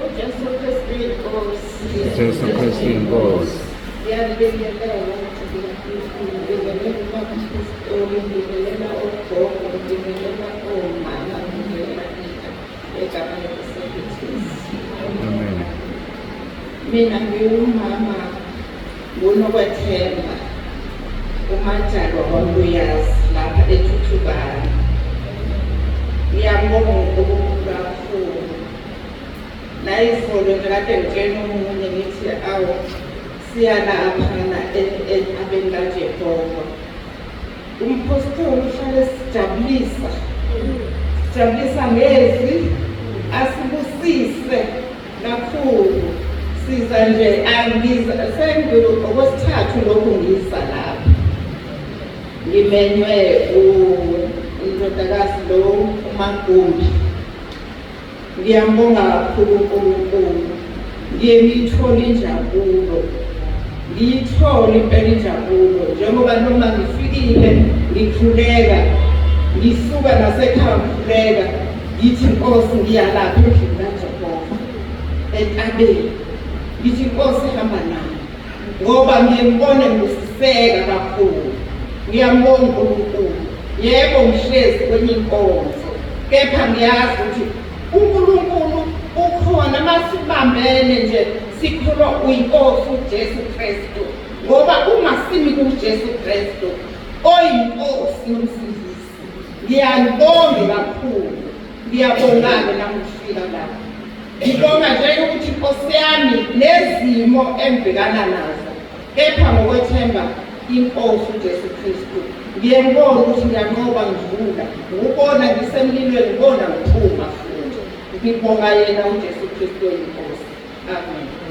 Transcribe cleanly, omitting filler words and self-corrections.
UJesu Kristu inkosi. Jesu Kristu inkosi. Ngiyabingelela, ngibingelela ubaba, ngibingelela ogogo, ngibingelela omama, ngibingelela nina egameni likaJesu. Amen. Mina ngiwumama nguNokwethemba uMajalwa kwaMbuyazi lapha eThuthukani. Ngiyabonga uNkulunkulu kakhulu. Nayizolo ngikade ngitshela omunye ngithi awu siya laphana entabeni kaJehova. Umphostoli uhlale sijabulisa. Sijabulisa ngezwi asibusise kakhulu. Siza nje angiza sengi okwesithathu lokhu ngiza lapha. Ngimenywe undodakazi lo uMagumbi. Ngiyambonga kakhulu uNkulunkulu. Ngiye ngiyithole injabulo. Ngiyithole impela injabulo njengoba noma ngifikile ngikhuleka ngisuka nasekhaya ngikhuleka ngithi Nkosi ngiyalapha endlini kaJehova entabeni ngithi Nkosi hamba nami ngoba ngiye ngibone ngibusiseka kakhulu. Ngiyambonga uNkulunkulu. Yebo ngihlezi kwenye inkonzo kepha ngiyazi ukuthi uNkulunkulu ukhona masibambene nje sikholwa uyiNkosi uJesu Kristu ngoba uma simi kuJesu Kristu oyiNkosi nomsindisi. Ngiyanibonga kakhulu. Ngiyabonga-ke namufika lapha. Ngibonga nje ukuthi Nkosi yami nezimo engibhekana nazo kepha ngokwethemba inkosi uJesu Kristu ngiye ngibona ukuthi ngiyanqoba ngidlula ngikubona ngisemlilweni ngibona ngiphuma futhi ngibonga yena uJesu Kristu oyinkosi. Amen.